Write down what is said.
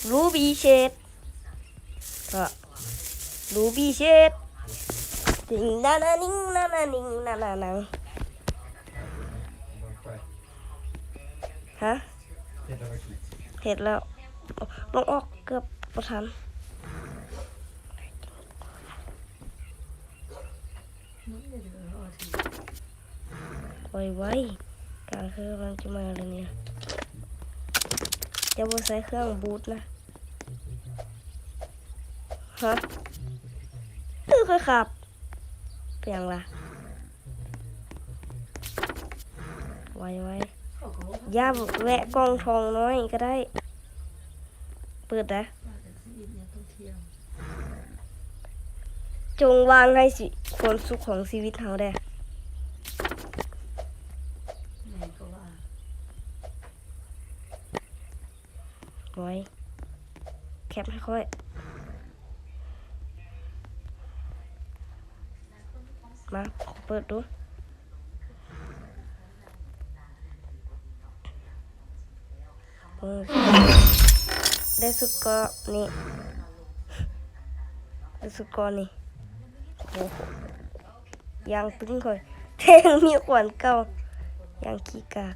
ລູບີເຊດ ກໍລູບີເຊດ ຕິງນານານິງນານານິງນານານັງ. ຮະ? ເຮັດແລ້ວ ລົງອອກເກືອບບໍ່ທັນ. ໄວໆ ກາງຄືມັນຈະມາແລ້ວນີ້. ຈະບໍ່ໃຊ້ເຄື່ອງບູດນະ. ຮະ? ຄືຄ່ອຍຂັບ. ເປັນຫຍັງລະ? ໄວໆ ຢ່າແວະກ່ອງທອງນ້ອຍກໍໄດ້. ເປີດໄດ້. ຈົ່ງວາງໃຫ້ຊິ ຄວາມສຸກຂອງຊີວິດເຮົາແດ່. ໂອ້ຍ ແຄບໃຫ້ຂ້ອຍ. ມາ ຂໍເປີດດູ. ເອີ ໄດ້ຊຸດເກາະນີ້ ໄດ້ຊຸດເກາະນີ້. ໂອ້ໂຫ ຢ່າງຕຶງຂ້ອຍ ແທງມີຂວັນເກົ່າ ຢ່າງຂີ້ກາກ.